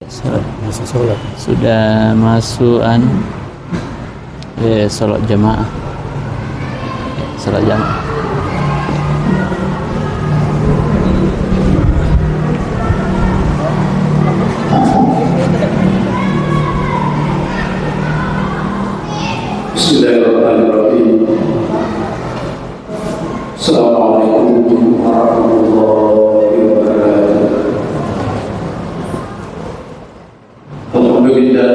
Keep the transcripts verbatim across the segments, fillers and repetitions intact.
Salat, masuk salat. Sudah masuk, anu, eh, salat jamaah. Salat jamaah. Bismillahirrahmanirrahim. Assalamualaikum warahmatullahi wabarakatuh. Alhamdulillah.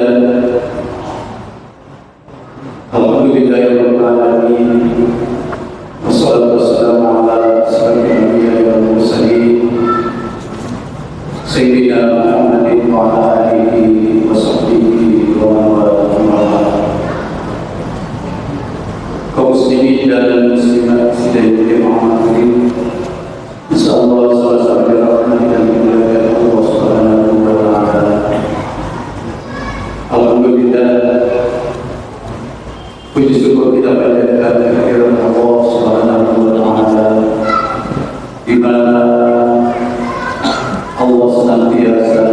Alhamdulillahirabbil alamin. Wassalatu wassalamu ala asyrafil anbiya'i wal mursalin, Sayyidina Muhammadin wa ala alihi wa sahbihi wa man walah, amma ba'd. Kaum muslimin dan muslimat sidang jamaah hadirin, insyaallah sama-sama dirahmati dan dimuliakan Allah Subhanahu wa taala. Alhamdulillah, puji syukur kita panjatkan kehadirat Allah Subhanahu wa taala, di mana Allah senantiasa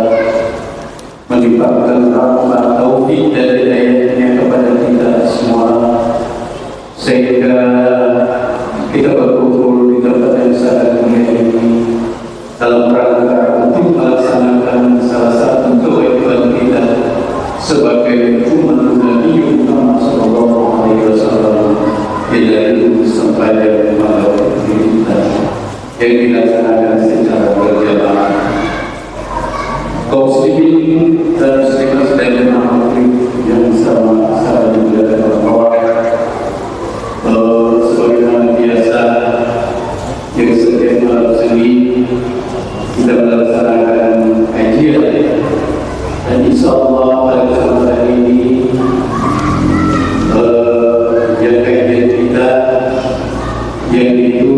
melimpahkan rahmat, taufik dan hidayahnya kepada kita semua, sehingga kita berkumpul di tempat yang sangat mulia ini dalam rangka untuk melaksanakan salah satu kewajiban kita sebagai umat Nabi Muhammad sallallahu alaihi wasallam, yaitu sembahyang lima waktu kita yang dilaksanakan secara berjamaah. Kaum muslimin dan muslimat sekalian yang sama-sama dimuliakan Allah, eh, sebagaimana biasa, yang setiap malam Senin kita melaksanakan kajian, dan insya Allah pada kesempatan ini, eh, yang kajian kita yang itu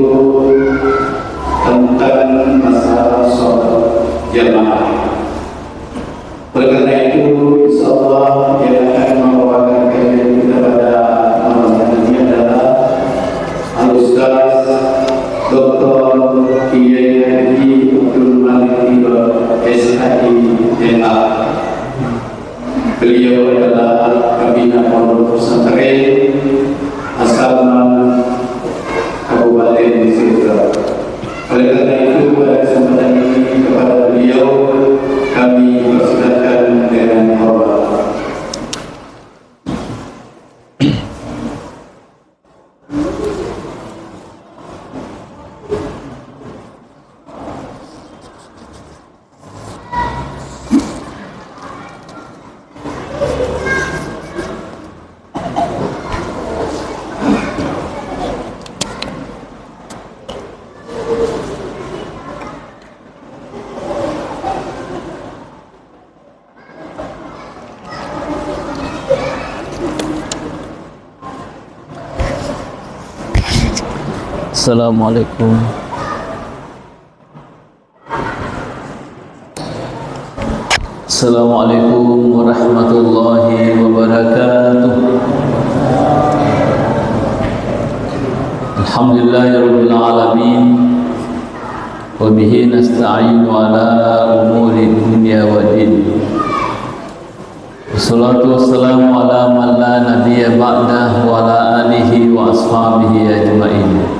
tentang masalah sholat jamaah. Oleh karena itu, insya Allah yang akan membawakan kajian kita pada malam hari ini adalah Al-Ustaz Doktor Kiai Haji Abdul Malik Tiba, S I, M A. Beliau adalah Kabina Pondok Pesantren As-Salman, Kabupaten Sidrap. Oleh karena itu, pada kesempatan ini kepada beliau kami persilakan dengan hormat. Assalamualaikum. Assalamualaikum warahmatullahi wabarakatuh. Alhamdulillahirabbil alamin. Wa bihi nasta'inu ala umuri dunya wa din. Wassalatu wassalamu ala man la nabiyya ba'dah wa ala alihi wa ashabihi ajma'in.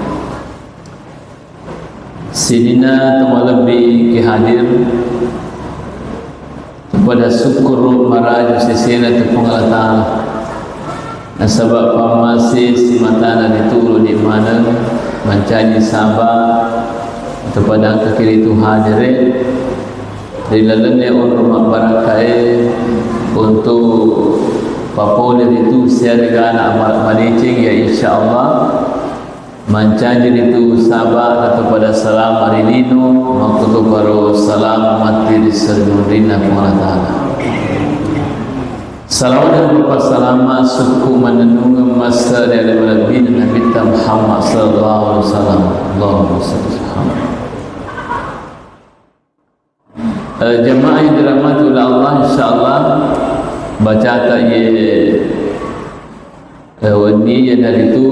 Sininna tomalebbi ki hadir, pada sukkuru maraju sesena tu Puang Allah Ta'ala. Nasaba pammase simatana dituluni maneng, mancaji saba, atau pada engka kiri tu hadire, ri lalenna onro mabbarakae untuk papole ritu siarigana amal madeceng ya, insyaallah. Mancaji ritu saba atau pada salama ri lino, makkutoparo salama matti ri sarimunrinna Puang Allah Ta'ala. Salawat dan berpassalama sukku manennungeng massa ri ale malebbina Nabitta Muhammad sallallahu alaihi wasallam. Allahumma shalli ala Muhammad. Eh, jamaah yang dirahmati oleh Allah, insyaallah bacata ye, eh, wenni, iyanaritu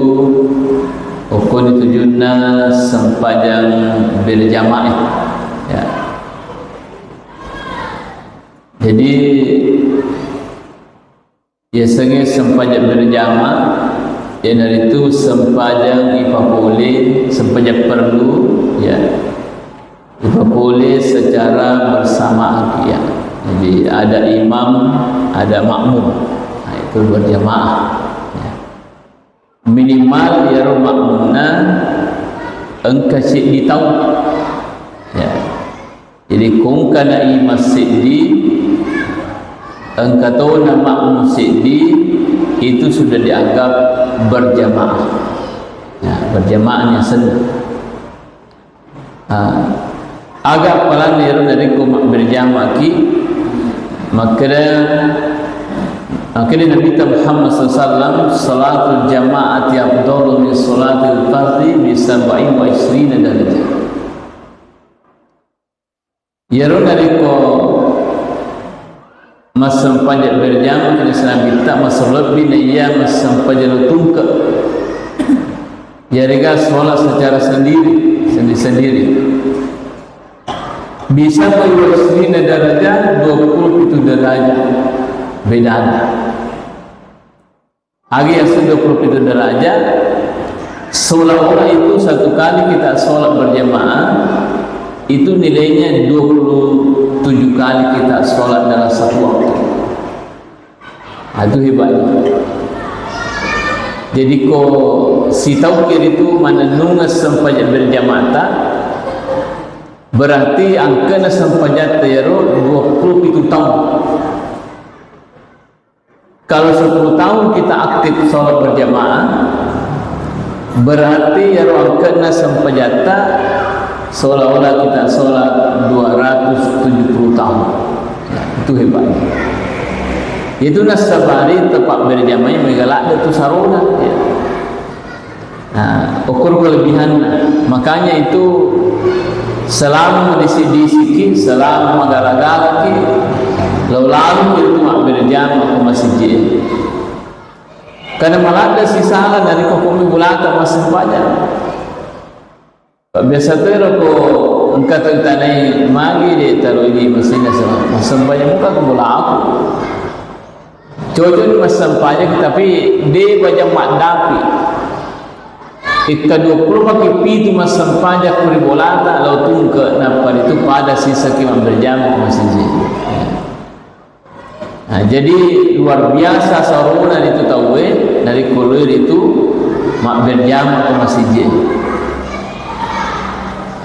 okkoni tujunna sempajang berjamaah. Ya. Jadi, yasengnge sempajang berjamaah, iyanaritu sempajang ipapole, sempajang perlu, ya. Ipapole secara bersamaan, ya. Jadi, ada imam, ada makmum. Nah, itu berjamaah. Ya. Minimal iyaro makmunna engka seddi tau. Ya. Jadi, ko engkana imam seddi, engka tona makmum seddi, itu sudah dianggap berjamaah. Ya, berjamaah yang senna. Ah, aga appalanna ero narekko mabberjamaki, makkeda, makkeda Nabitta Muhammad sallallahu alaihi wasallam, "Salatul jama'ati afdalu min salatil fardhi bi sab'in wa ishrina darajah." Iyaro narekko massempajang berjamaah, kena sanabitta maselebbi naiya massempajang lo tungke. Yarega sholat secara sendiri, sendiri-sendiri. Bisa pai wasrina darajah, dua puluh pitu derajat bedana. Agi yaseng dua puluh pitu derajat, seolah-olah itu satu kali kita sholat berjamaah, itu nilainya dua puluh tujuh kali kita sholat dalam satu waktu. Nah, itu hebatnya. Jadi, ko sitaukir itu manennungeng sempajang berjamaahta, berarti angkana sempajatta yaro dua puluh pitu tahun. Kalau sepuluh tahun kita aktif sholat berjamaah, berarti yaro angkana sempajatta seolah-olah kita sholat dua ratus tujuh puluh tahun. Ya, itu hebatnya. Itu nasabari tempat berjamaah yang mega ladde tu sarona, ya. Nah, ukur kelebihanna. Makanya itu selama madisi-disiki, selama magala-galaki, lo lalu itu mabberjamaah ke masjid. Karena maladde sisala dari kokomi bulata massempajang. Biasa tero ko engka tu tanai magi de taro idi masina sama. Massempajang muka ke bola aku. Cocok ni massempajang, tapi de bajang maddapi. Ikka dua puluh maki pitu massempajang kuri bolata, lao tungke, nappa ritu pada sisaki mabberjamaah ke masjid. Nah, jadi luar biasa sarona ritu tauwe, narekko loi ritu mabberjamaah ke masjid.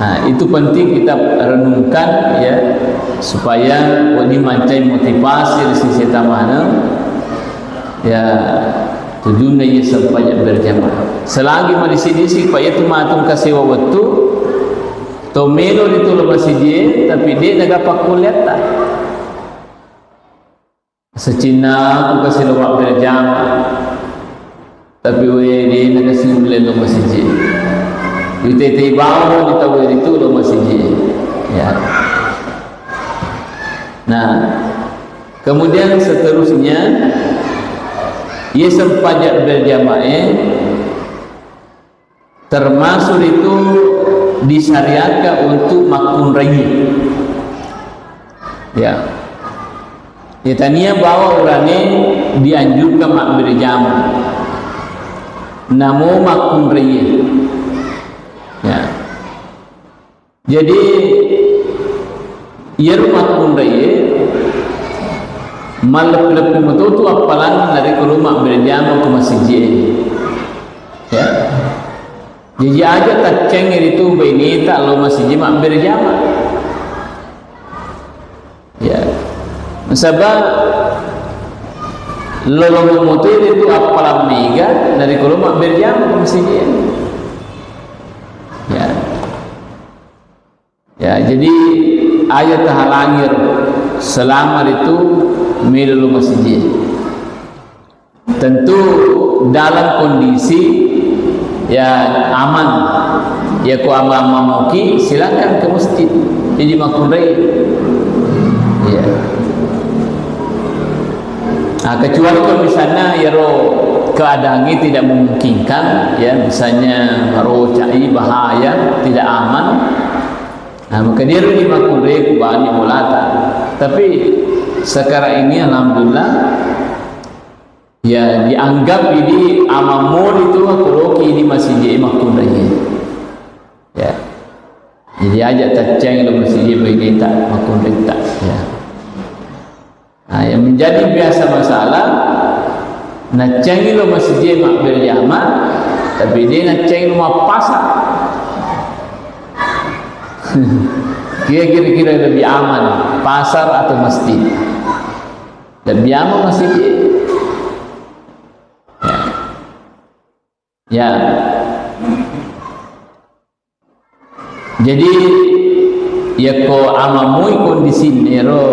Nah, itu penting kita renungkan, ya, supaya wedding mancaji motivasi ri siseta maneng, ya, tujunna iya sempajang berjamaah. Selagi madisi-disi, Pak, iya tu matu engka sewa wettu, to melo ritu lo masijie, tapi de naga pakkulleatta. Sacinna aku kasi lo mabberjamaah, tapi we de na kasi ulle lo masijie. Ditete bawang di tau ritu lo masijie. Ya. Nah, kemudian seterusnya, iya sempajang berjamaah, termasuk itu disyariatkan untuk makkunrai. Ya. Ya, tania bawa urane dianjurkan mabberjamaah. Namo makkunrai. Ya. Jadi, iyaro makkunrai malleppi-leppi matotu appalanna narekko lo mabberjamaah ke masijie. Ya. Jaji aja taccengngi ritu baineta lo masijie mabberjamaah. Ya. Nasaba lolong motoi ritu appalang mega narekko lo mabberjamaah ke masijie. Ya. Ya, jadi aja tahalangir selama ritu melo lo masijie. Tentu dalam kondisi, ya, aman. Ya, ko aman-aman moki, silakan ke masjid. Jadi makkunrai. Ya. Nah, kecuali kalau misalnya yaro keadaannya tidak memungkinkan, ya, misalnya rocai bahaya, tidak aman, nah, maka dia rugi makkunrai ku bani bolata. Tapi Sekarang ini, alhamdulillah, ya, dianggap ini amammu itu, kalau ini masih jadi makkunrai. Ya. Jadi aja tacceng lo masih jadi bagi tak makkunrai tak. Ya. Nah, yang menjadi biasa masalah, naccengi lo masjid mak berjamaah, tapi dia naccengi lo mappasar. Kira-kira lebih aman, pasar atau masjid? Lebih aman masjid. Ya. Ya. Jadi, yakko amammui kondisinna ero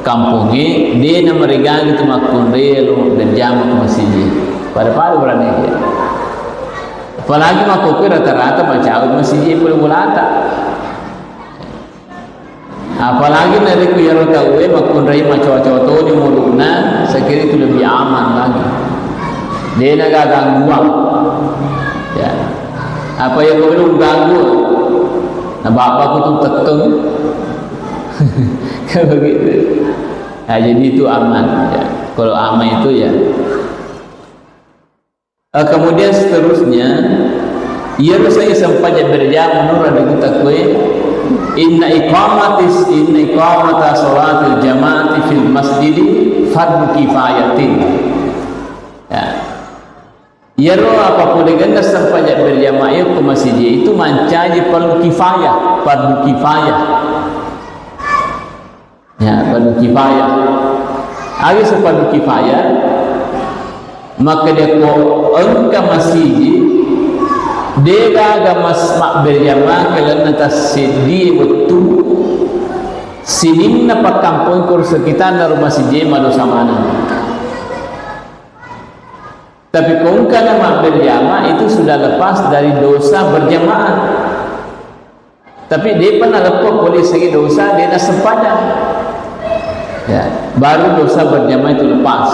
kampongnge, de' namaregangi tu makkunrai lo berjamaah ko masigi. Pada-pada berani dia. Apalagi makkokkoe rata-rata macawe masigi pole bolata. Apalagi narekko iyaro tauwe makkunrai macoa-coa toni umuru'na, saya kira itu lebih aman lagi. De'na gaga gangguan. Ya. Apa yang kau bilang ganggu? Nah, bapakku tuh tekeng. Kayak begitu. Nah, jadi itu aman. Ya. Kalau aman itu ya. Eh, kemudian seterusnya, iyaro seng sempajang berjamaah menurut di kita kue, inna iqamatis, inna iqamata salatil jama'ati fil masjidi fardu kifayatin. Ya. Iyaro apa pole genna sempajang berjamaah iya ko masigi itu mancaji fardu kifayah, fardu kifayah. Ya, fardu kifayah. Aga si fardu kifayah, makkeda ko engka masigi, de' gaga mas-, mabberjamaah ke lalenna tasseddie wettu, sininna pakkampong ko ri sekitarna ro masigi madosa maneng. Tapi ko engkana mabberjamaah itu sudah lepas dari dosa berjamaah. Tapi de'pa naleppo pole segi dosa, de' nasempajang. Ya, baru dosa berjamaah itu lepas.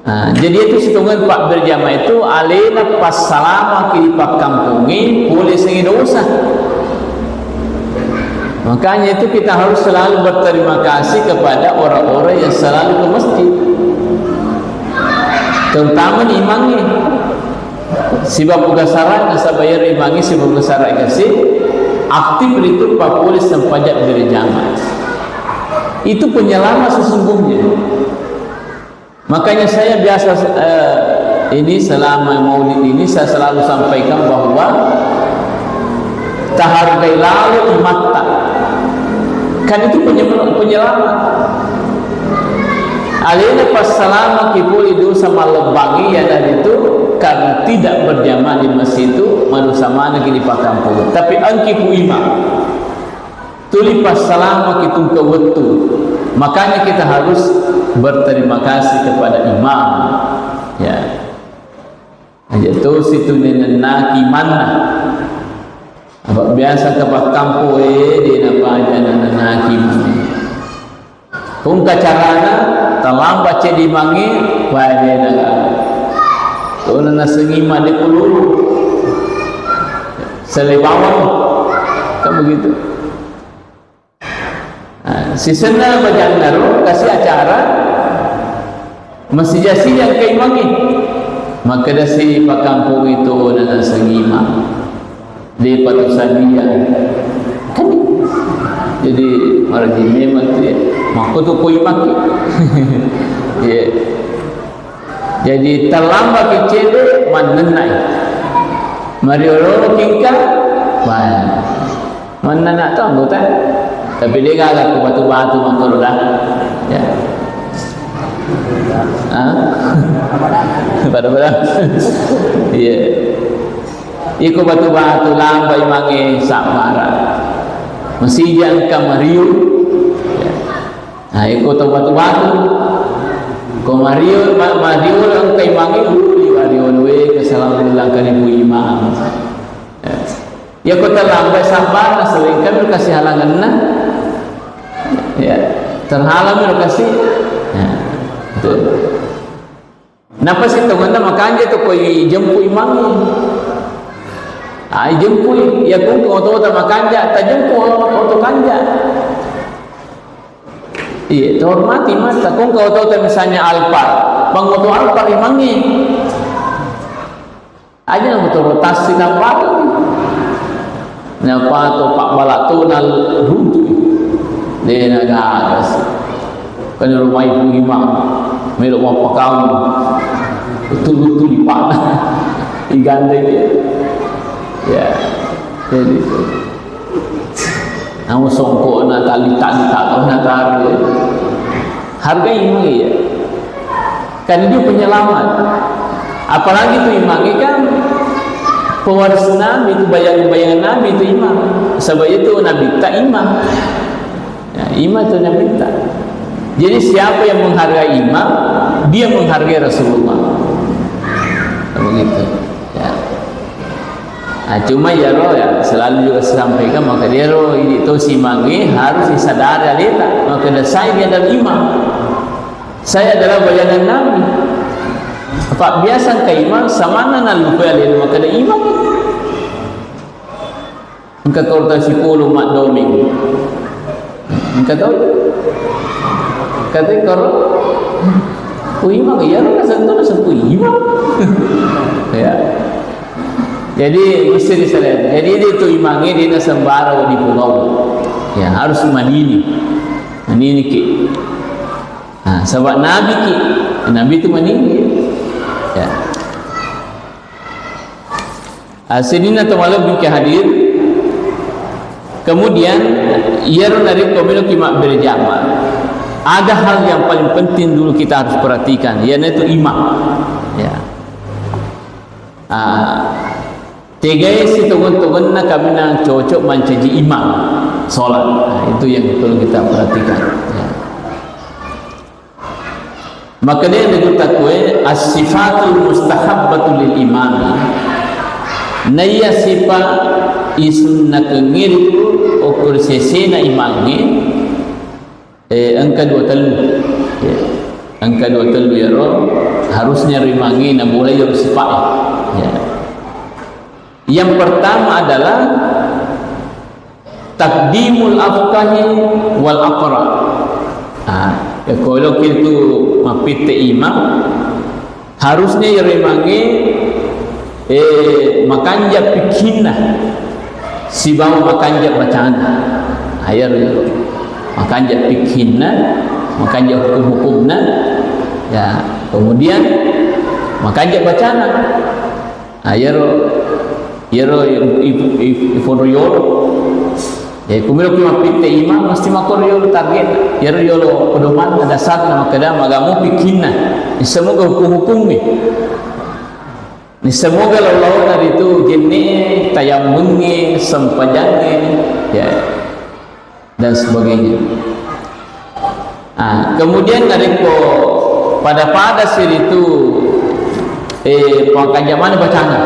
Nah, jadi itu sitongan pak berjamaah itu alena passalamaki di pakkampongnge pole segi dosa. Makanya itu kita harus selalu berterima kasih kepada orang-orang yang selalu ke masjid. Terutama ni imangnge. Sibawa puga sara, nasaba iyaro imangnge sibawa puga sara kasi, aktif ritu papole sempajang berjamaah. Itu penyelamat sesungguhnya. Makanya saya biasa, eh, ini selama maulid ini saya selalu sampaikan bahwa tahargai lalo imatta. Kan itu penyem-, penyelamat. Alena passalamaki pole dosa mallebbangnge, iyanaritu karena tidak berjamaah di masjid itu, madosa manengki di pakkampong. Tapi engki ku imang. Tuli passalamaki tungke wettu. Makanya kita harus berterima kasih kepada imam. Ya. Aja tosi tu nenennaki manna. Apa biasa ke pakkampo, eh, de' napaja nenennaki manna. Kungka carana, talamba ceddi mange, wae de' naga. Tona nasengi made kululu. Sele bawang. Kan begitu. Nah, sisenna bajannaro kasi acara masija-sija engka imangnge. Makkedasi pakkampong itu, nana sengima. De' patu sadia. Kan? Jadi, marajin memang tu ya. Makko tu ko imang. Ya. Jadi, terlambat ki cedde, mannennai. Mariolo-olo kingka, wah. Mannenna to anggota. Tapi de' gaga ku batu-batu makkoro dah. Ya. Hah? Pada-pada. Iya. Iko batu-batu lambai mange sabbara. Masija engka mariu. Ya. Nah, iko to batu-batu. Ko mariu, ma-, mariu engka imangnge uli mariu we kesalahan langkani bu imang. Ya. Ya, ko terlambat sabar, selingkan kasih halanganna. Ya, terhalang lo kasih. Ya, betul. Napa sih temanna makanja tu koi jemput imangnge? Ai jemput, ya kung oto-oto makanja, tajemput oto kanja. Iya, terhormati mata. Kong kau tahu tak misalnya Alphard, bang motor Alphard imangi. Aja na motor rotasi nampak. Napa to pak balak to nal runtu. Dia na gagas. Kan rumah ibu imang, melo mau pakam. Betul-betul di pak. Igandeng dia. Ya, jadi itu. Namu songkok na tali-tali tak tahu na taruh. Harga imang iya. Karena dia penyelamat. Apalagi tu imang kan pewaris Nabi tu, bayangan-bayangan Nabi tu imang. Sebab itu Nabi tak imang. Ya, imang tu Nabi tak. Jadi siapa yang menghargai imang, dia menghargai Rasulullah. Begitu. Ya. Ah, cuma ya lo ya, selalu juga saya sampaikan, maka dia lo ini tu si imang harus disadari alita. Maka dasar dia adalah imang. Saya adalah bayangan Nabi. Apa biasa ke imang, sama nana lupa dia maka ada imang. Engka kau tahu sepuluh mak doming. Engka tahu? Kata kau, oh imang, iya lo sentuh sentuh imang. Ya. Jadi mesti disadari. Jadi dia tu imang ini dia sembarang di pulau. Ya, harus manini. Manini ki. Nah, sebab Nabi ki, Nabi tu manini. Ya. Ah, sininna to malebbi ki hadir. Kemudian, iyaro narekko meloki mabbere jama, ada hal yang paling penting dulu kita harus perhatikan, yaitu imam. Ya. Ah, tegai sitongeng-tongenna kaminang cocok mancaji imam sholat. Nah, itu yang perlu kita perhatikan. Ya. Makanya yang kita kue as-sifatul mustahabbatu lil imami. Naiya sifa isunnakengnge itu okko sesena imangnge. Eh, engka dua tellu. Ya. Engka dua tellu yaro harusnya rimangi na boleh yaro sifat. Ya. Yang pertama adalah takdimul afqahi wal aqra. Ah, ya, kalau kita mappitte imam, harusnya yaro imangnge, eh, makanja fikhinna sibawa makanja bacana. Ayar makanja fikhinna, makanja hukum-hukumna, ya, kemudian makanja bacana. Ah, yaro, yaro i, i, i, ifonro yolo. Ya, kumiro ki mappitte imam, mesti makoro yolo target. Yaro yolo pedoman dasarna makkeda magamu fikhinna. Semoga hukum-hukumnya. Ni semoga lau-launa ritu jenne, tayammungnge, sempajangnge, ya, dan sebagainya. Ah, kemudian narekko pada-pada siritu, eh, pakanja mana bacana?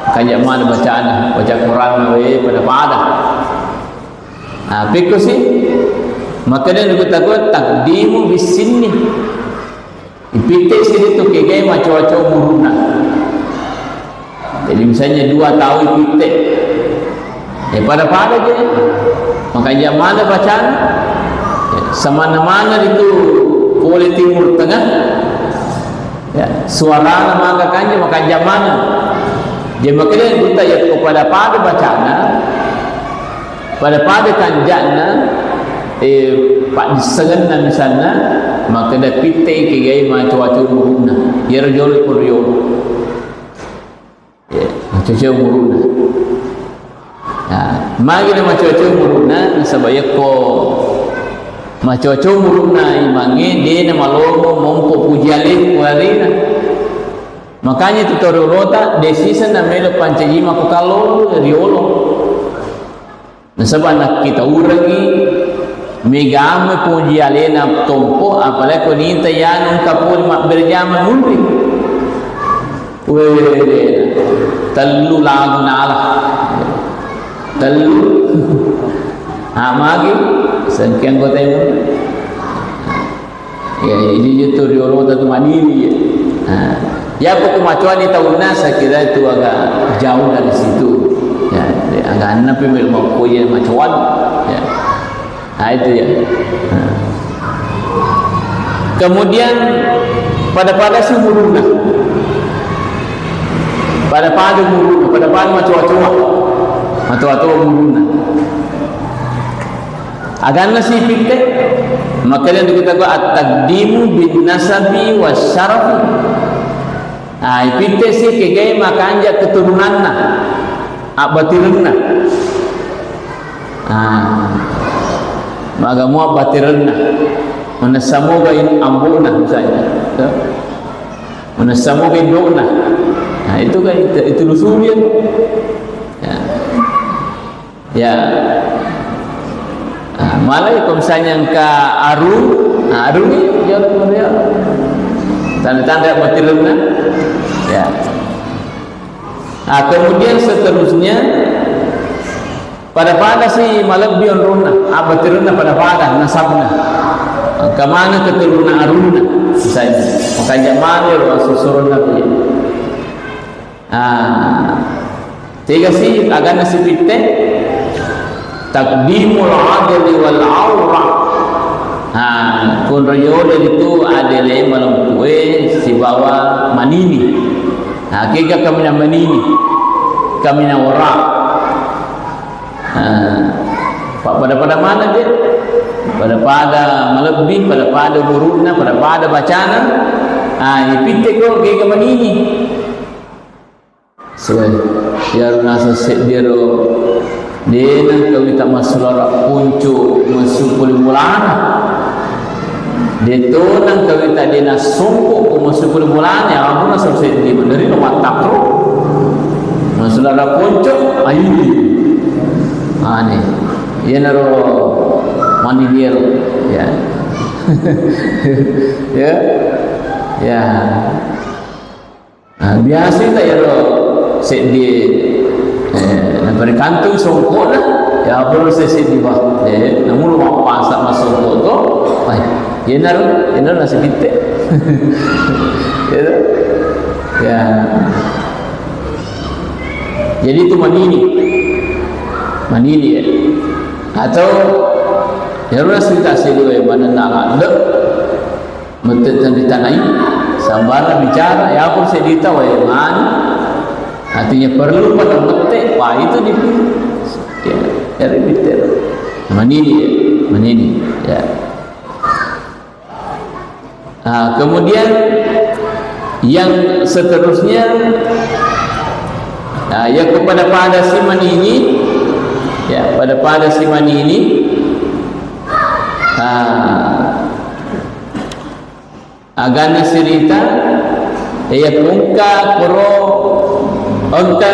Pakanja mana bacana? Baca Quran, eh, pada-pada. Ah, pekko si, makanya nukutako takdimu bisinni. Ipitte siritu kegai macoa-coa umuruna. Jadi misalnya dua tahun ipitte. Ya, pada-pada je. Makanja mana bacana? Ya, samana-mana itu pole Timur Tengah. Ya, suarana maka kanja, makanja mana. Jadi makanya kita ya pada-pada bacana. Pada-pada kanja'na, eh, paddissengenna misalna, makkeda pittei kegai macoa-coa umuruna. Iyaro jolo poriolo. Ya, macoa-coa umuruna. Nah, magi na macoa-coa umuruna, nasaba yakko macoa-coa umuruna imangnge, de na malomo mompo puji ale-, alena. Makanya tu toriolota, de siseng na melo pancaji mako kallolo riolo. Nasaba nakkitaurengngi, mega amo poji alena tompo, apalagi ko nita yanu engka pole mabbere jama munri. Weh, tellu lagu nala. Tellu. Ah, magi, sengke anggota yang munri. Ya, ini itu riolota tu manini ya. Nah, ya, pokok macoani taunna, saya kira itu agak jauh dari situ. Ya, agak anna pe mel makko ya macoan. Ya. Nah, itu ya. Nah. Kemudian pada-pada si umuruna. Pada-pada umuruna, pada-pada matoa-toa. Matoa-toa umuruna. Aganna si pitte, makanya kita gua at-taqdimu bin nasabi wa syarafi. Ah, ipitte si kegai makanja keturunanna, abbatirenna. Ah, magamu abbatirenna. Manessa moga in-, ambo'na misalnya. Tuh. Manessa moga indo'na. Nah, itu kan itu, itu lusuri ya. Ya. Ya. Nah, malah ya, kalau misalnya engka arung, nah, arung ini dia, dia tanda-tanda abbatirenna. Ya. Nah, kemudian seterusnya, pada-pada si malebbi onronna, abbatirenna pada-pada nasabna. Engka maneng keturunan arunna, misalnya. Makanja maneng ro asusuronna. Ah, tega si aganna si pitte? Taqdimul adli wal aura. Ah, konro yolo itu adele malempue sibawa manini. Ah, kega kaminang manini, kaminang ora. Ah, pa-, pada-pada maneng je. Pada-pada malebbi, pada-pada umuruna, pada-pada bacana. Ah, ipitte ko kega manini. Suwe, iyaro naseng seddi ro, de nengka wita massulara ponco messu pole bolana. De to nengka wita de nassongko ko messu pole bolana, ya ampun, naseng seddi, meneri no mattakro. Massulara ponco, ayu. Ane, iyanaro mani diero, ya. Ya. Ya. Ah, biasa ta iyaro seddi, eh, nappa rikantung songkona, ya, baru saya seddi, wah, eh, namun mappasa massongko to, wah, yenaro, yenaro nasi pitte. Ya, ya. Jadi itu manini, manini ya. Atau, ya, udah cerita seddi, wah, mana nalade. Mette tenritanai, sabarna bicara, ya pun sedita wae mani. Artinya perlu pada mette, wah, itu dipilih. Ya, dari detail. Manini, ya, manini, ya. Nah, kemudian yang seterusnya, nah, yang kepada pada si manini, ya, pada pada si manini, nah, aganna sirita, iya, engka koro, engka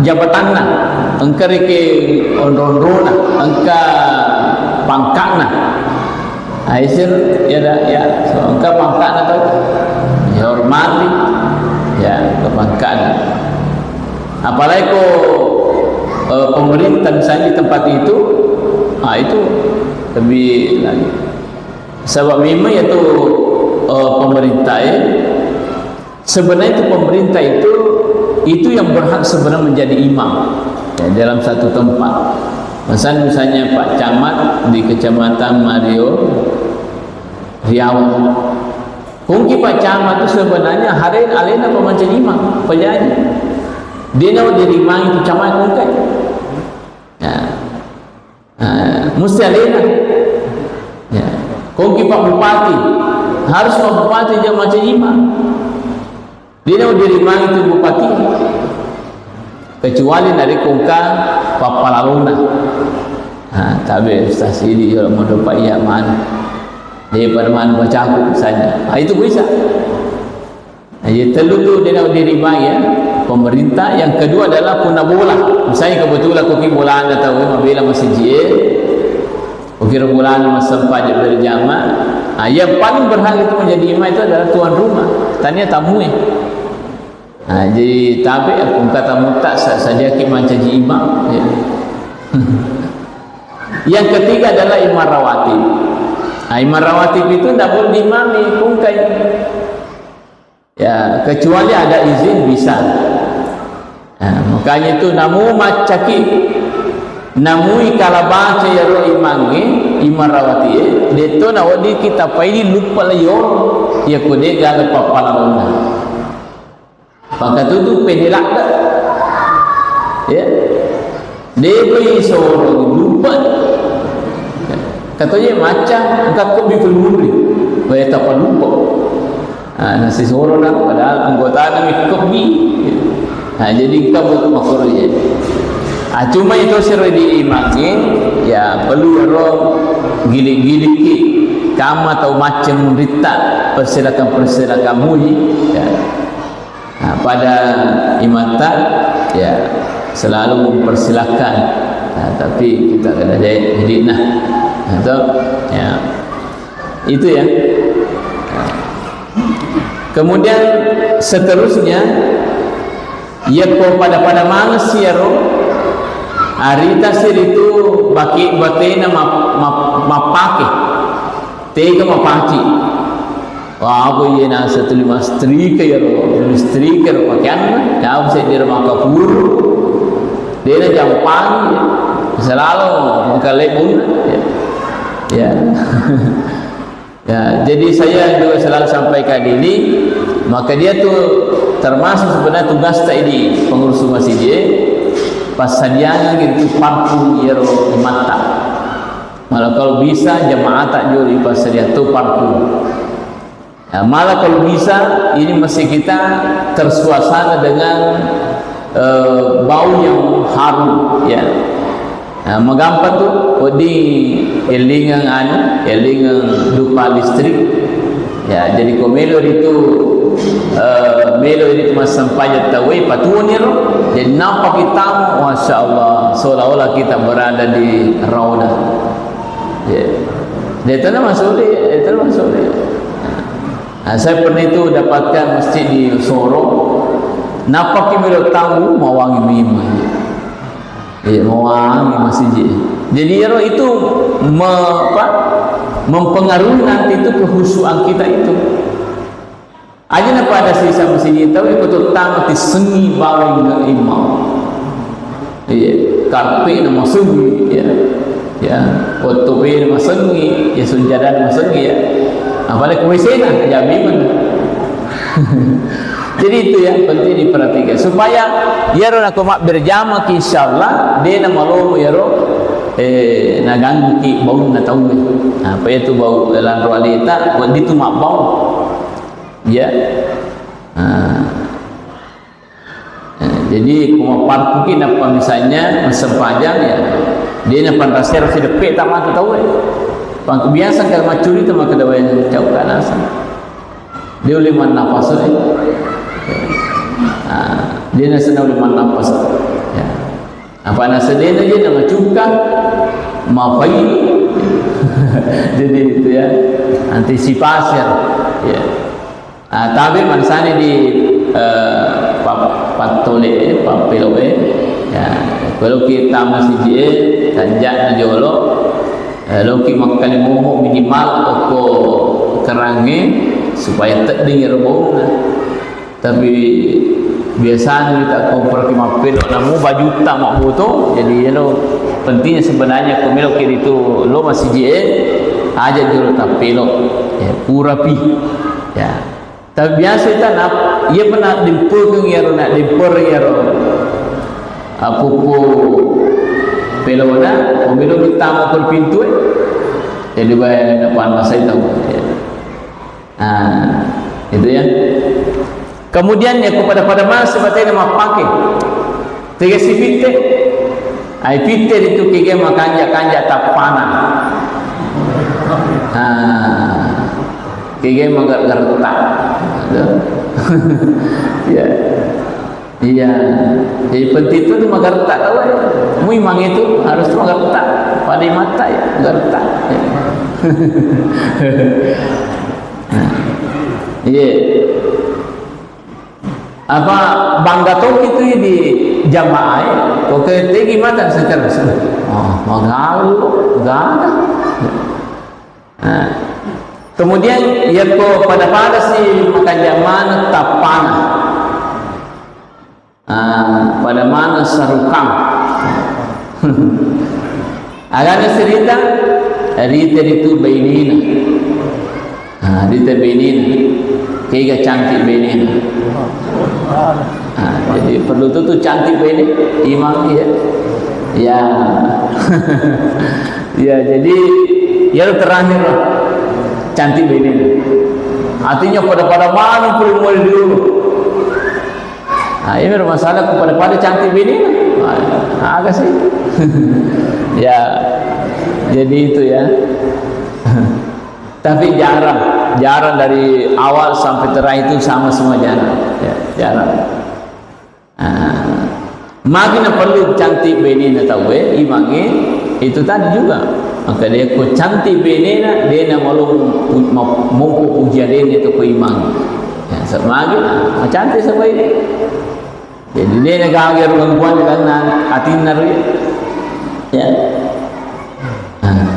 jabatanna, engka reke onro-onrona, engka pangka'na. Aisir, ya da, ya, so, engka pangka'na tau, dihormati, ya, engka pangka'na. Apalagi ko, eh, pemerintah misalnya di tempat itu, ah, itu lebih lagi. Saba' memang itu, eh, pemerintah, eh, sebenarnya itu pemerintah itu, itu yang berhak sebenarnya menjadi imam, ya, dalam satu tempat. Misal, misalnya Pak Camat di Kecamatan Mario, Riau. Kongki Pak Camat itu sebenarnya hari alena pemanjang imam, penyanyi. Dia nak diterima itu camat kongkai. Ya. Ah, musti alena. Ya. Kongki Pak Bupati, harus Pak Bupati je maca imam. Dia nak diterima itu bupati. Kecuali narekko engka pappalalona. Ah, tabe Ustaz, idi yo modo Pak iya mana. Daripada mana bacaku misalnya. Ah, itu bisa. Nah, jadi tellu tu dia nak diterima ya, pemerintah. Yang kedua adalah punna bola. Misalnya kebetulan koki bolana tau, eh, mabela masjid, eh, koki bolana massempajang berjamaah. Ah, yang paling berhak itu menjadi imam itu adalah tuan rumah. Tania tamu, eh. Ah, jadi tabe aku engka tamu tak sa-, saja ki mancaji imam. Ya. Yang ketiga adalah imam rawatib. Ah, imam rawatib itu tidak boleh diimami, kungkai. Ya, kecuali ada izin bisa. Nah, makanya itu namu maccaki. Namui kala baca iyaro imangnge, imang rawatie, detto nawedding kita paidi luppa la iyoro, iyako de gaga pappalawonna. Pakatutu pede ladde. Ya. Deko isoro luppa. Katoje macca, engka kebbi peluri. Waya tappa luppa. Ah, nasisorona, padahal anggotana mi kebbi. Ah, jadi engka butuh makoro ya. Ah, cuma itu sero di imangnge, ya perlu ro gilik-giliki. Kama tau macca munritta, persilakan-persilakan muji. Ya. Nah, pada imatta, ya, selalu mempersilahkan. Nah, tapi kita kada jadi, jadi nah, atau, ya, itu ya. Nah. Kemudian seterusnya, yakko pada-pada mangessi iyaro, aritasi ritu baki batena map-, map-, mappake. Tega mapaci. Wah, apa iya nasa tuli mastrika iyaro, mastrika ro pakeanna, jauh saya dia makkapuru. Dia na jampangi, selalu mengkale bunga. Ya. Ya. Ya, jadi saya juga selalu sampaikan ini, maka dia tuh termasuk sebenarnya tugas tak ini pengurus masjid, passadianna gitu parfum iyaro imatta. Malah kalau bisa jamaah tak juri passadia tu parfum. Nah, malah kalau bisa ini mesti kita tersuasana dengan, eh, bau yang harum, ya. Nah, magampang tu, wedding elingeng anu, elingeng dupa listrik. Ya, jadi ko melo ritu, eh, melo ritu massempajang tauwe, patuoni ro. Jadi nampa kita, masya Allah, seolah-olah kita berada di Raudah. Ya. Dia itu masuk di, dia itu masuk di. Nah, saya pernah itu dapatkan masjid di Soro. Napaki melo tamu mawangi memang. Iya, mawangi masjid. Jadi ero itu me-, apa, mempengaruhi nanti itu kehusuan kita itu. Aja na pada sisa masjid tahu ikut utama ti sengi bawang imam. Iya, karpe na masengi, ya. Ya, waktu pe na masengi, ya sujada na masengi, ya. Apalagi W C na, ya memang. Jadi itu yang penting diperhatikan. Supaya iyaro nako mak berjama ki, insyaallah, de na malomo iyaro, eh, naganggu ki baunna tauwe. Nah, apa itu bau lanro aleta, waditu mak bau. Ya. Nah. Eh, jadi, ko mapparkuki nappa misalnya massempajang, ya, de na panrasera sideppe ta mata tauwe. Pang-, biasa engka maccurita makkeda, "Wae, cau ka naseng." De ulle mannapas, eh. Ah, de na senna ulle mannapas. Ya. Apa nasedena je na macukka, mafai. Jadi itu ya, antisipasi ya. Ya. Ah, tabe mansani di, eh, pa-, pattole, eh, pappelo, eh. Ya, kalau kita masih je, tanjak na jolo, eh, loki makkali momo minimal oko kerange supaya tedding ero baunna. Tapi biasanya kita kompor ki mappelo, namu bajutta mabboto, jadi elo pentingnya sebenarnya ko melo ki itu lo masih je, aja jolo tappelo, ya, purapi. Ya. Tapi biasa itu nak, iya pernah dimpukeng iyaro, nak dimpor iyaro. Apa-apa pelona, pemilu utama per pintu, eh. Jadi, bayar nak panas saya tahu. Ya. Nah, itu ya. Kemudian ya, kepada-pada masa batena mappake. Tega sipitte? Ai pitte ritu kege makanja-kanja tappana. Ah, kege magarta. Ya. Iya. Jadi penting itu magarta tau, eh. Muimang itu harus magarta. Pada mata ya, magarta. Ya. Iya. Apa bangga toki tu di jamaah, eh? Oke, tegi mata sekarang. Oh, magalu, gaga. Nah, kemudian, iya ko pada-pada si makanja mana tappana. Ah, pada mana sarukang. Agana cerita, rita ritu bainena. Ah, rita bainena. Kega cantik bainena. Ah, jadi perlu tu, tu cantik baine, imang, ya. Ya. Ya, jadi, ya, terakhir lah. Cantik bainena. Artinya pada-pada mana perlu mulai dulu. Ah, ini masalah ku pada-pada cantik bainena. Ah, agak sih. Ya. Jadi itu ya. Tapi jarang, jarang dari awal sampai terakhir itu sama semua, jarang. Ya, jarang. Ah, magi na perlu cantik bainena tauwe, imangnge, itu tadi juga. Maka dia ko cantik bainena, de na malu pu-, ma-, mumpu puji alena to ko imang. Ya, sa-, magi na, macantik sa baine. Jadi, de na gaga ro gangguan karena atinna ro, ya. Ya. Ah.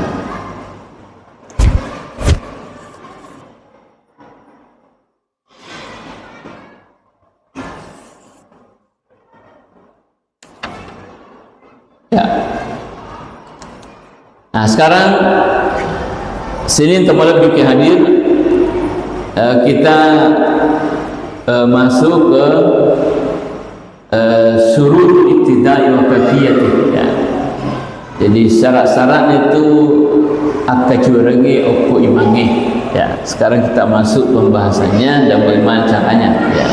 Ya. Nah, sekarang sini untuk lebih ke hadir, eh, kita, eh, masuk ke, eh, syurut iktidai wa kaifiyati, ya. Jadi, syarat-syaratnya itu akkacuerangnge okko imangnge. Ya, sekarang kita masuk pembahasannya dan bagaimana caranya, ya.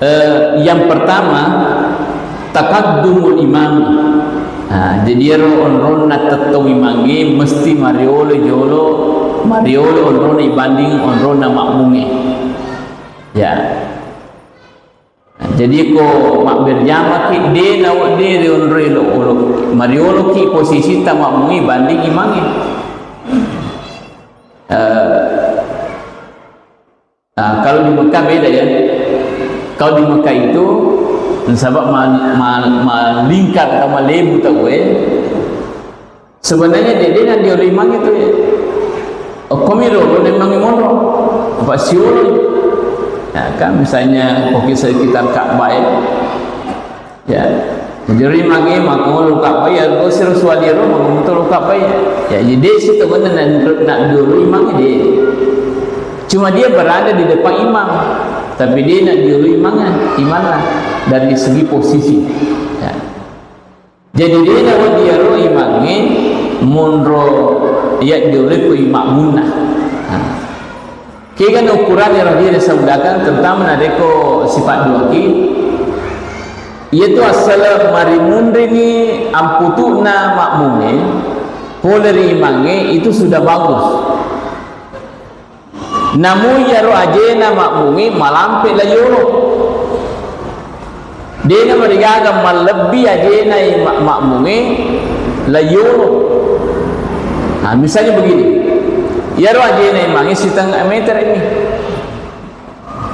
Eh, yang pertama, taqaddumul imam. Nah, jadi ero onronna tettong imangnge mesti mariolo jolo, mariolo onronna ibanding onronna makmungnge. Ya. Nah, jadi ko mabberjamaki, de na wedding ri onroi lo, lo, marioloki posisita makmungnge banding imangnge. Eh, Nah, kalau di Mekah beda ya. Kalau di Mekah itu, nasaba ma-, ma-, malingkar atau malebu tau, eh. Sebenarnya dia, dia nang diolo imang itu, ya. Oh, komi lo, lo memang monro. Apa siolo? Ya, kan misalnya, oke, sekitar Ka'bah, ya. Ya. Jadi, ri mange makolo Ka'bah, ya, go siro suwali ro, makolo Ka'bah, ya. Ya, jadi situ bener na, na diolo imang dia. Cuma dia berada di depan imam, tapi dia na diolo imang, imam lah dari segi posisi. Ya. Jadi, dia na wedding iyaro imangnge monro ya diolo ko makmunna. Nah. Kegana ukuranna ero hadir saudakan, terutama narekko sifat duaki, iyatu assala marimunrini amputu'na makmungnge pole ri imangnge, itu sudah bagus. Namu iyaro ajena makmungnge malampe la yolo. Dena marigaga mallebbi ajena i ma-, makmungnge la yolo. Nah, misalnya begini. Iyaro ajena imangnge setengah meter ini.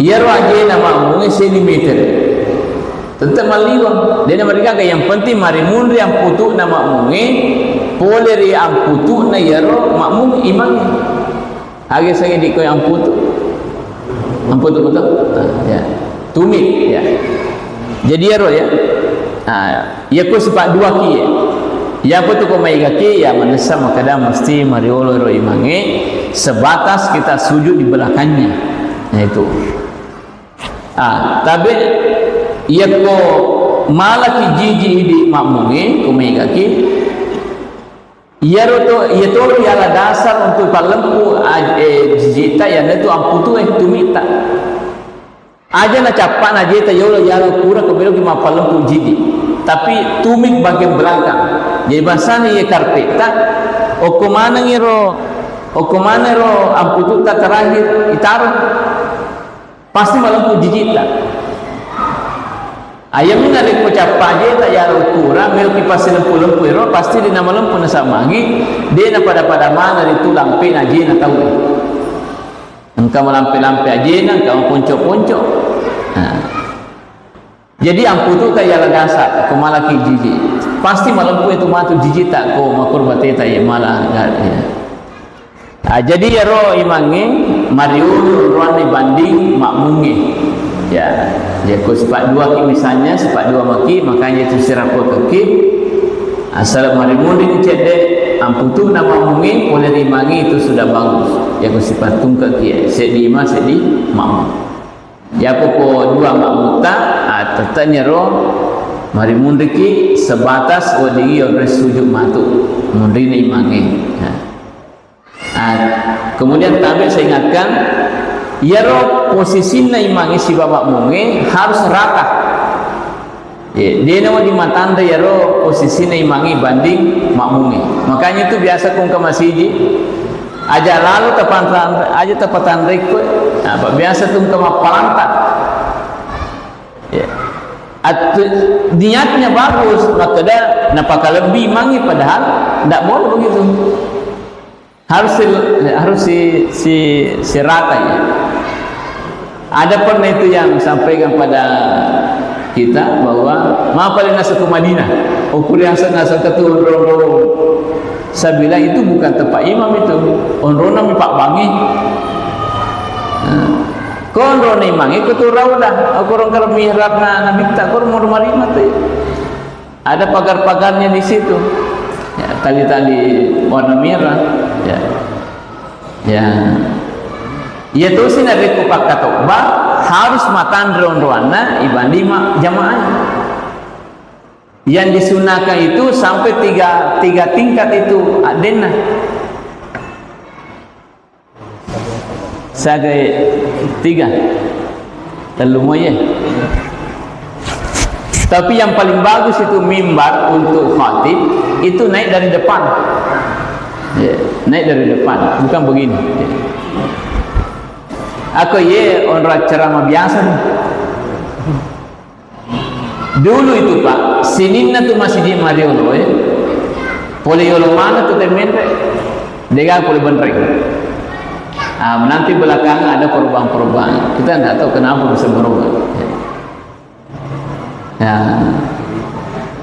Iyaro ajena makmungnge seni meter. Tetap malliweng. Dena marigaga, yang penting marimunri amputu'na makmungnge pole ri amputu'na iyaro makmung imangnge. Aga sangi dikko amputu? Amputu betul? Ah, ya. Tumit, ya. Jadi ero ya. Ah, ya ko sifat duaki ya. Ya ko tu ko maigaki ya manessa makkeda mesti mariolo ro imangnge sebatas kita sujud di belakangnya. Nah, itu. Ah, tapi ya ko malaki jiji idi makmungnge ko maigaki, Iyaro to, iya toro yala dasar untuk pallempu aj-, eh, jijita, iyanatu amputu, eh, tumita. Aja nacappana jeta yolo yala kura ko beloki mappallempu jiji. Tapi tumit bagian belakang. Jadi bangsana iya karpetta, okko maneng iro, okko maneng ro ampututta terakhir itaro. Pasti malempu jijitta. Ayammi narekko cappa jeta yala ukurang, meloki passelempu-lempu ero, pasti de namalempu nasaba magi, de napada-pada maneng ritu lampena ajena tau. Engka malampe-lampe ajena, engka maponco-ponco. Nah. Jadi amputuka yala dasar, ko malaki jiji. Pasti malempu itu matu jijitta ko makurbateta ye mala, ya. Ah, jadi iyaro imangnge mariolo onroanna banding makmungnge. Ya, ya, ko sifat dua ki misalnya, sifat dua maki, makanya itu sirapokekki. Asal marimunri cedde, amputu na makmungi, pole ri imangi itu sudah bagus. Yako sipatungka kie, seddi imang, seddi makmum. Yako ko dua makmutta, ah, tette'ni ro marimunriki sebatas weddingi yonroi sujud matu. Munrina imangi. Nah. Ah, kemudian tabe saya ingatkan, iyaro posisinna imangi sibawa makmungi harus rata. Ya, dia nama dimatanda iyaro posisinna imangi banding makmungi. Makanya itu biasa kung ke masiji, aja lalu tepantan-, aja tepatanrekko, apa biasa tung ke mapalanta. Ya. At-, niatnya bagus, makkeda napakalebbi imangi, padahal ndak boleh begitu. Harus si, harus si, si, si rata ya. Ada pernah itu yang sampaikan pada kita bahwa mapa le naseng ke Madinah, ukur yang naseng ke tu onrong-onrong. Saya bilang itu bukan tempat imam itu, onrona mi Pak Bangi. Nah, ko onrona imangi ke tu raudah, ukur orang kalau mihrab na Nabi tak ukur mau rumah lima tu. Ada pagar-pagarnya di situ. Ya, tali-tali warna merah. Ya. Ya. Iya tosi narekko pakkatobba harus matanre onroanna ibanding ma-, jamaah. Yang disunahkan itu sampai tiga, tiga tingkat itu addenna. Sagai tiga. Tellu moye. Tapi yang paling bagus itu mimbar untuk khatib itu naik dari depan. Ya, naik dari depan, bukan begini. Ya. Ako ye onro ceramah biasa nih. Dulu itu, Pak, sininna tu masiji mariolo, eh. Pole yolo mana tu temmenre, dega pole benreng. Ah, menanti belakangan ada perubahan-perubahan. Kita nggak tahu kenapa bisa berubah. Ya.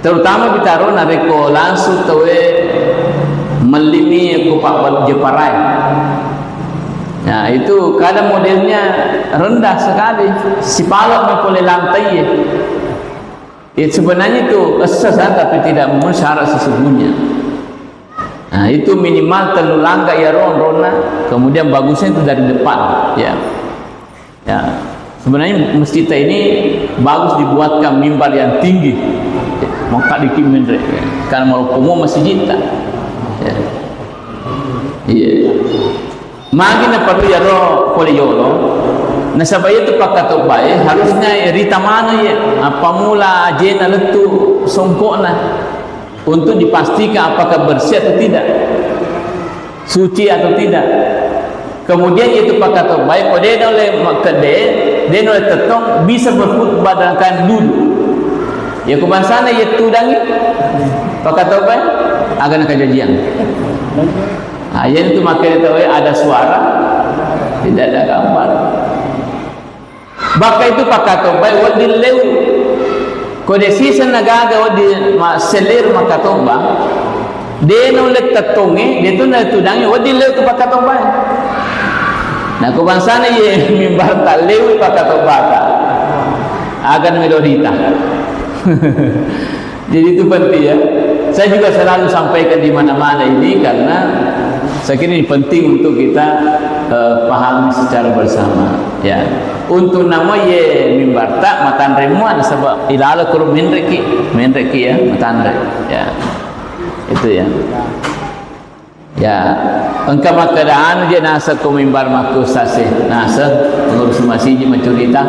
Terutama bitaro narekko langsung tawe mellimi ko Pak Jeparai. Nah, itu kadang modelnya rendah sekali, sipalak mi pole lantai. Ya, sebenarnya itu essa sa, tapi tidak memenuhi syarat sesungguhnya. Nah, itu minimal tellu langka ya ron-, ronna, kemudian bagusnya itu dari depan, ya. Ya, sebenarnya masjid kita ini bagus dibuatkan mimbar yang tinggi. Maka dikit menre, karena mau komo masjid kita. Ya. Iya. Magi na perlu yaro pole yolo. Nasaba itu pakkatobbae harusnya rita mana ya, apa mula ajena lettu songkokna untuk dipastikan apakah bersih atau tidak, suci atau tidak. Kemudian itu pakkatobbae, ko de' naulle makkedde, de' naulle tettong, bisa berkhutbah dalam keadaan duduk. Ya, ko bangsana ya tudangi pakkatobbae, aga nakajajiang. Nah, iya itu makanya tahu ya, ada suara, tidak ada gambar. Bakka itu pakkatobbae wedding leu. Ko de' siseng nagaga wedding ma-, selir makkatobba, de' naulle tettongnge, de' tu natudangi wedding leu tu pakkatobbae. Nah, ko bangsana ye mimbar tallewi pakkatobbata, aga melo rita. Jadi itu penting ya. Saya juga selalu sampaikan di mana-mana ini karena saya kira ini penting untuk kita, eh, pahami secara bersama. Ya. Untuk nama ye mimbarta matanre mua nasaba ilalo kuru menreki, menreki ya, matanre. Ya. Itu ya. Ya, engka makkeda anu je naseng ko mimbar makku ustaz e, naseng pengurus masiji maccurita.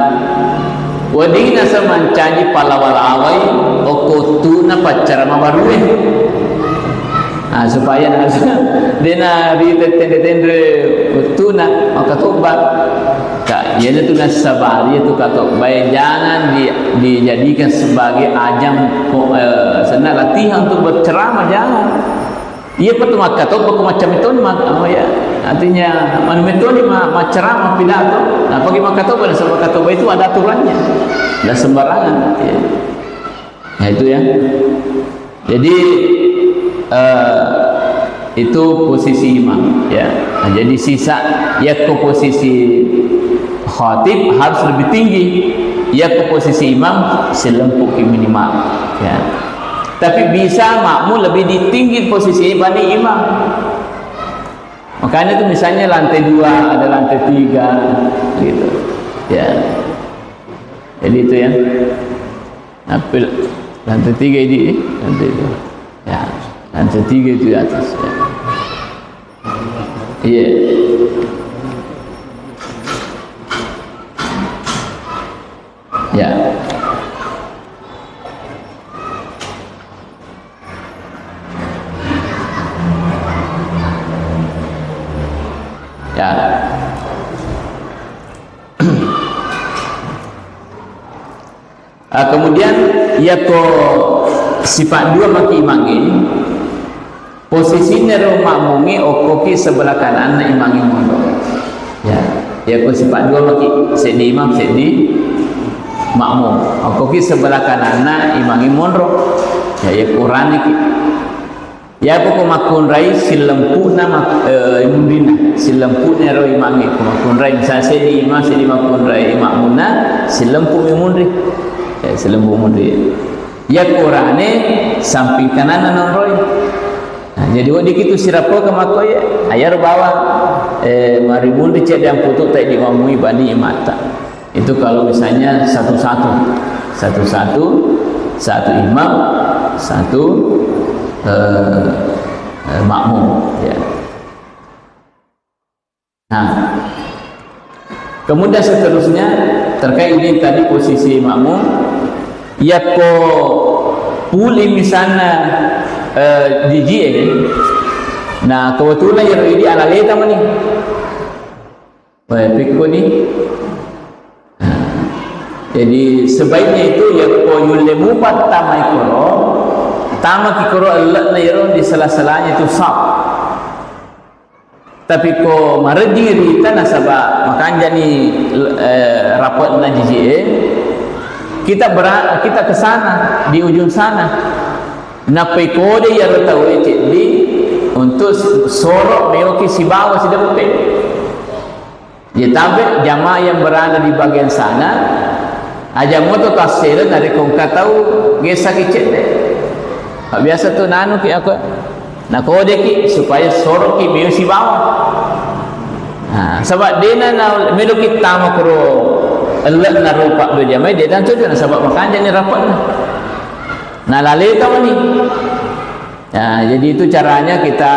Wedding naseng mancaji palawa-lawai okko wettuna paccarama barue. Nah, supaya naseng dena rite tenre-tenre wettuna makkatobba. Ka, iyanatu nassabari itu katobbae jangan di-, dijadikan sebagai ajang ko-, eh, senna latihan untuk berceramah, jangan. Iya, pa tu makkatobba ko macam itu ni, mak-, apa ya, artinya, manu metoni ma-, macceramah pidato. Nah, pagi makkatobba, nasaba makkatobba itu ada aturannya, nggak sembarangan, ya. Nah, itu ya. Jadi, eh, itu posisi imam, ya. Nah, jadi sisa, ya, ke posisi khatib harus lebih tinggi, ya, ke posisi imam selempuk minimal, ya. Tapi bisa makmum lebih di-, tinggi posisi dibanding imam. Makanya tuh misalnya lantai dua, ada lantai tiga, gitu. Ya. Jadi itu ya. Hampir lantai tiga ini, lantai dua. Ya, lantai tiga itu di atas. Ya. Iya. Ya. Ya. Ah, kemudian, yako sifat dua maki imangnge, posisinya ro makmungnge okkoki sebelah kananna imangnge monro. Ya, yako sifat dua maki, seddi imam, seddi makmum. Okkoki sebelah kananna imangnge monro. Ya, yako raniki. Yako ko makkunrai sillempu'na mak-, eh, munrinna, sillempu'na ro imangnge ko makkunrai, misal seddi imam, seddi makkunrai makmunna, sillempu'mi munri. Eh, sillempu munri. Yako rane samping kananna nonroi. Nah, jadi weddikki tu sirapoka makkoe, ayaro bawang, eh, mari munri cedde amputu tai di mamui bani imata. Itu kalau misalnya satu-satu, satu-satu, satu imam, satu, eh, eh, makmum, ya. Nah, kemudian seterusnya terkait ini tadi posisi makmum, yako puli misalnya, eh, jijie, nah kebetulan iyaro idi alaleta mani. Wah, pikku ni. Jadi, sebaiknya itu, yako yulle mupa tama ikoro, tama ki koro elle'na iyaro di sela-selanya itu saf. Tapi ko marejjing rita nasaba makanjani, eh, rape'na jijie, kita bera-, kita ke sana, di ujung sana. Nappai kode iyaro tauwe ceddi untuk soro meoki sibawa sideppe. Jadi, tabe jamaah yang berada di bagian sana, aja moto tassele narekko engka tau gesaki cedde. Biasa tu nanuki aku, nakodeki supaya soroki meo sibawa. Nah, sebab dena na meloki tama kuro elle'na rupa dua jamaah, dena cocok, nasaba makanjani rape'na. Nalaleta mani. Nah, jadi itu caranya kita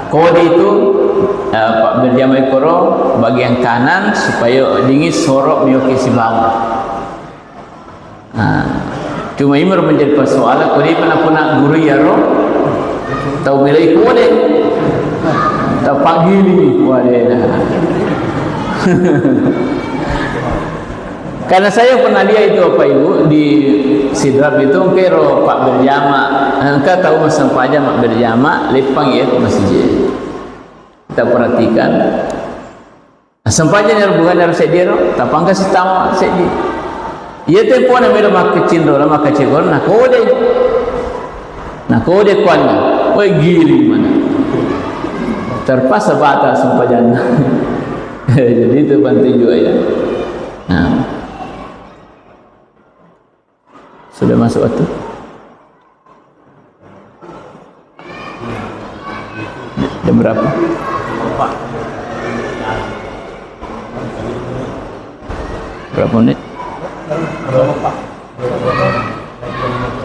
kode itu, eh, Pak berjamaah koro bagian kanan supaya dingin soro meoki sibawa. Nah, cuma ini menjadi persoalan, kode pernah pernah guru ya ro, tau milih kode, tau panggil ini, waduh. Karena saya pernah lihat itu, Bapak Ibu, di Sidrap itu, engka ro Pak berjama, engka tau massempajang Pak berjama, leppang ya ke masjid. Kita perhatikan. Sempajang ero bukan ero seddi ro, tapangka sitama seddi. Iya tempona melo makkecinro, makkecinro, na kode. Na kode kuanna, woi giring mana. Terpaksa batal sempajanna. Jadi itu penting juga ya. Nah. Sudah masuk waktu? Jam berapa? Berapa menit?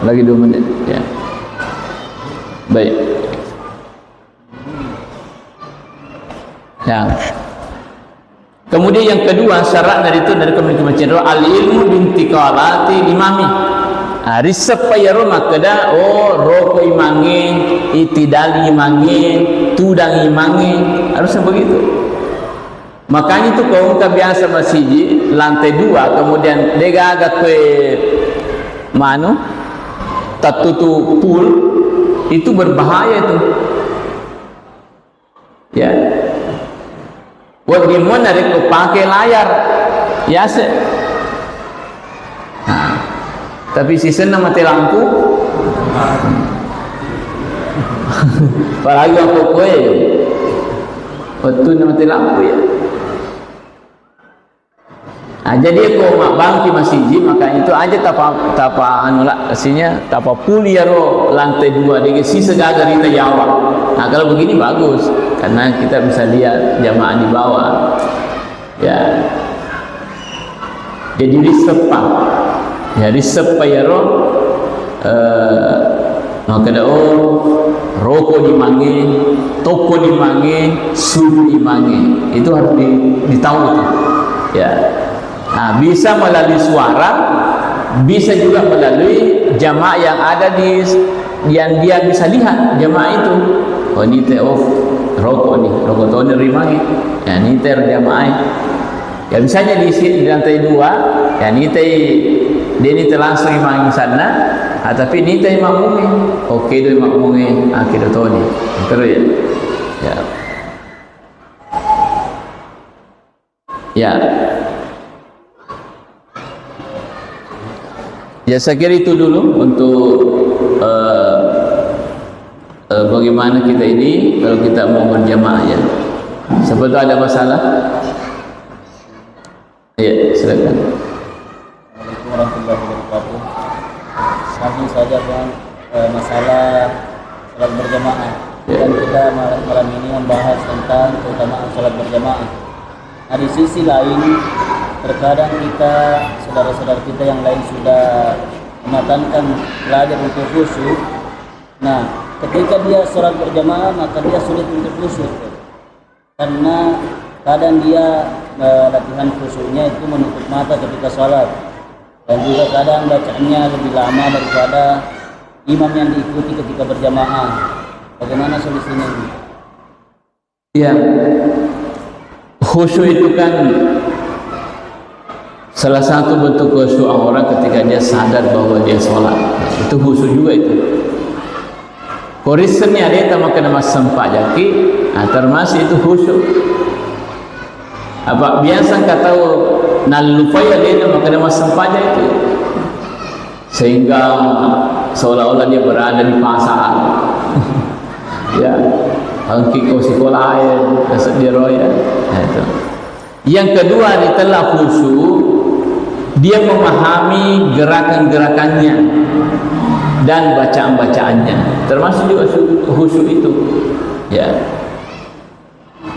Lagi dua menit, ya. Baik. Ya. Kemudian yang kedua, syarat dari itu, dari kemarin kemarin, al ilmu bintiqalati imami. Ah, riseppa yaro makkeda, oh, roko imangnge, itidali imangnge, tudang imangnge, harusnya begitu. Makanya itu kalau engka biasa masiji lantai dua, kemudian degaga kue manu, tattutu pool, itu berbahaya itu. Ya. Wedding mo narekko pake layar yase. Nah, tapi sisenna mate lampu. Apalagi waktu kue. Wettunna mate lampu ya. Nah, jadi ko mabbangki masiji, maka itu aja tapa, tapa anu lah, artinya tapa puli iyaro lantai dua, dege sisa gaga rita yawa. Nah, kalau begini bagus, karena kita bisa lihat jamaah di bawah. Ya. Jadi riseppa. Ya, riseppa iyaro, eh, makkeda, oh, roko ni mange, tokko ni mange, sujud ni mange. Itu harus di-, ditahu itu. Ya. Nah, bisa melalui suara, bisa juga melalui jamaah yang ada di, yang dia bisa lihat jamaah itu. Oh, ini te, oh, roko ni, roko toni rimangi. Ya, ini te jamaah. Ya, misalnya di si-, di lantai dua, ya, nitai, dia nitai langsung imang sana, ah, tapi nitai makmumnya. Oke, doi makmumnya, ah, kita toni. Terus ya. Ya. Ya. Ya, saya kira itu dulu untuk, eh, eh, bagaimana kita ini kalau kita mau berjamaah, ya. Siapa tahu ada masalah? Iya, silakan. Assalamualaikum warahmatullahi wabarakatuh. Langsung saja, Bang, eh, masalah salat berjamaah. Ya. Dan kita ma-, malam ini membahas tentang keutamaan salat berjamaah. Nah, di sisi lain, terkadang kita, saudara-saudara kita yang lain sudah mematankan belajar untuk khusyuk. Nah, ketika dia salat berjamaah, maka dia sulit untuk khusyuk. Karena kadang dia, eh, latihan khusyuknya itu menutup mata ketika salat. Dan juga kadang bacaannya lebih lama daripada imam yang diikuti ketika berjamaah. Bagaimana solusinya ini? Ya, khusyuk itu kan salah satu bentuk khusyuk orang ketika dia sadar bahwa dia sholat. Itu khusyuk juga itu. Ko rissenni aleta makkeda massempajangki, nah, termasuk itu khusyuk. Apa biasa engka tau nallupai alena makkeda massempajangki. Sehingga seolah-olah dia berada di pasar. Ya, engki ko sikola e, seddi ro ya. Nah, itu. Yang kedua, ritella khusyuk, dia memahami gerakan-gerakannya dan bacaan-bacaannya. Termasuk juga su-, khusyuk itu. Ya.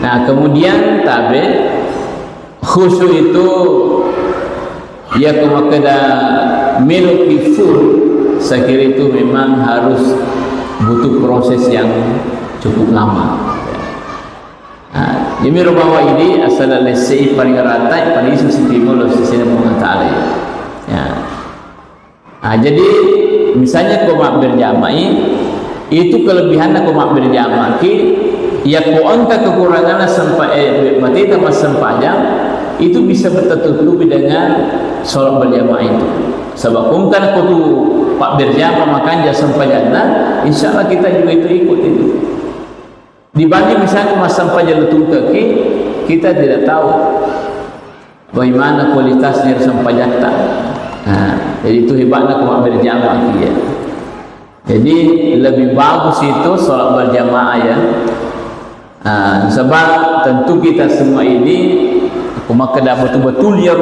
Nah, kemudian tabe, khusyuk itu, ya, ko makkeda meloki full, saya kira itu memang harus butuh proses yang cukup lama. Nah, jadi rumawa ini asal lessei paling rata, paling isu sitimo lo sisina Puang Taala. Ya. Nah, jadi misalnya ko mabberjama'i, itu kelebihanna ko mabberjama'ki, ya ko engka kekuranganna sempa-, eh, mateta massempajang, itu bisa tertutupi dengan sholat berjamaah itu. Sebab ko engka ko tu pabberjama makanja sempajanna, insya Allah kita juga itu ikut itu. Dibanding misalnya massempajang letungkeki, kita tidak tahu bagaimana kualitasnya sempajatta. Nah, jadi itu hebatnya ko berjamaah, ya. Jadi lebih bagus itu sholat berjamaah, ya. Nah, sebab tentu kita semua ini, ko makkeda betul-betul ya,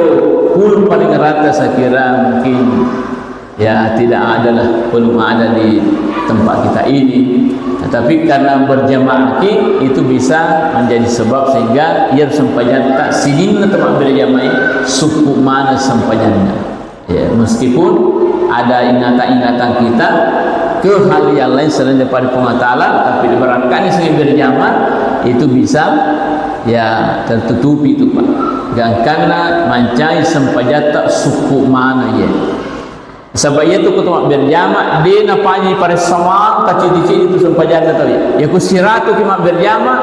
full paling rata saya kira mungkin ya, tidak adalah, belum ada di tempat kita ini. Nah, tapi karena berjamaah ki, itu bisa menjadi sebab sehingga iya sempajatta sininna tempat berjamaah sukku mana sempajanna. Ya, meskipun ada ingatan-ingatan kita ke hal yang lain selain daripada Puang Allah Ta'ala, tapi diberangkatnya sehingga berjamaah itu bisa, ya, tertutupi itu, Pak. Gangkanna mancai sempajatta sukku mana, ya. Saba iyatu ko to mabberjama, de napaja iparessa maneng kacidi-cidi tu sempajanna tau. Iya ko siratu ki mabberjama,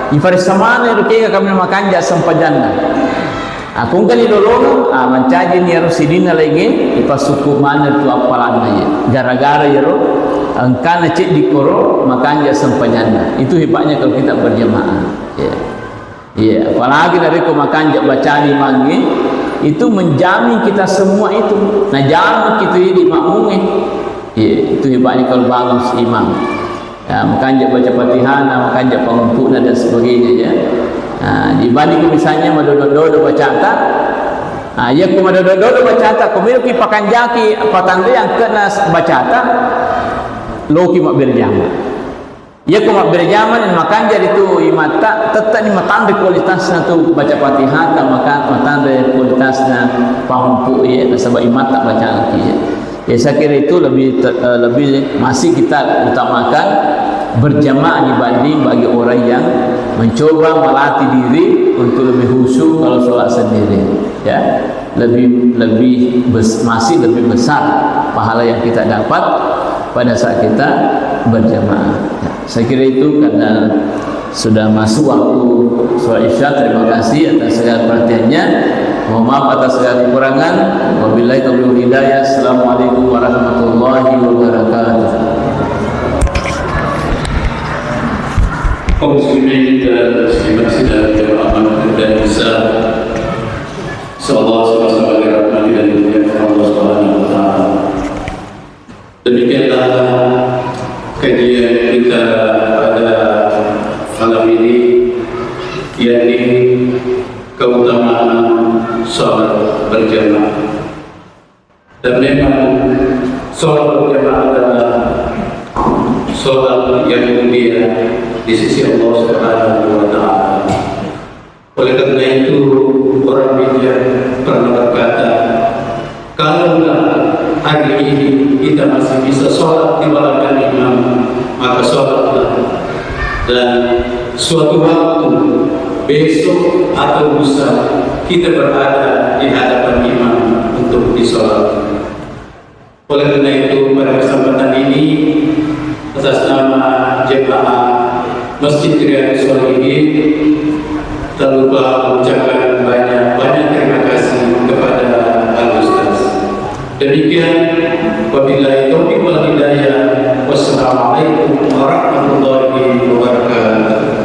iparessa maneng ro kega kami makanja sempajanna. Aku engkani lolona, ah, mancaji ni ero sidinna lainge, ipasukku maneng tu appalanna iya. Gara-gara iyaro engkana ceddi koro makanja sempajanna. Itu hebatnya kalau kita berjamaah. Ya. Iya, apalagi narekko makanja bacani imangnge, itu menjamin kita semua itu. Najamin kita ini makmungnge. Iya, itu hebatnya kalau bagus imam. Ya, makanja baca Fatihahna, makanja pangumpu'na dan sebagainya, ya. Nah, dibanding misalnya madodo-dodo bacata, Nah, iya ku madodo-dodo bacata, ku meloki pakanjaki patanreang kena bacata, loki mabbere jama. Iya ku mabbere jama ni makanja ritu imatta, tette ni matanre kualitasna tu baca Fatihata, maka matanre kualitasna pampu iya, nasaba imatta bacangki iya. Ya, saya kira itu lebih te-, eh, lebih masih kita utamakan berjamaah dibanding bagi orang yang mencoba melatih diri untuk lebih khusyuk kalau sholat sendiri, ya. Lebih, lebih bes-, masih lebih besar pahala yang kita dapat pada saat kita berjamaah. Ya, saya kira itu karena sudah masuk waktu sholat Isya. Terima kasih atas segala perhatiannya. Mohon maaf atas segala kekurangan. Wabillahi taufiq wal hidayah. Assalamualaikum warahmatullahi wabarakatuh. Kaum muslimin dan muslimat sidang jamaah maghrib dan isya. Insyaallah sama-sama dirahmati dan dimuliakan Allah Subhanahu wa taala. Demikianlah kajian kita pada malam ini, yakni keutamaan salat berjamaah. Dan memang salat berjamaah adalah salat yang mulia di sisi Allah Subhanahu wa taala. Oleh karena itu, orang bijak pernah berkata, "Kalaulah hari ini kita masih bisa sholat di belakang imam, maka sholatlah. Dan suatu waktu, besok atau lusa, kita berada di hadapan imam untuk disolatkan." Oleh karena itu, pada kesempatan ini, atas nama jemaah Masjid Riyadhus Shalihin, tak lupa mengucapkan banyak-banyak terima kasih kepada Al Ustaz. Demikian, wabillahi taufiq wal hidayah. Wassalamualaikum warahmatullahi wabarakatuh.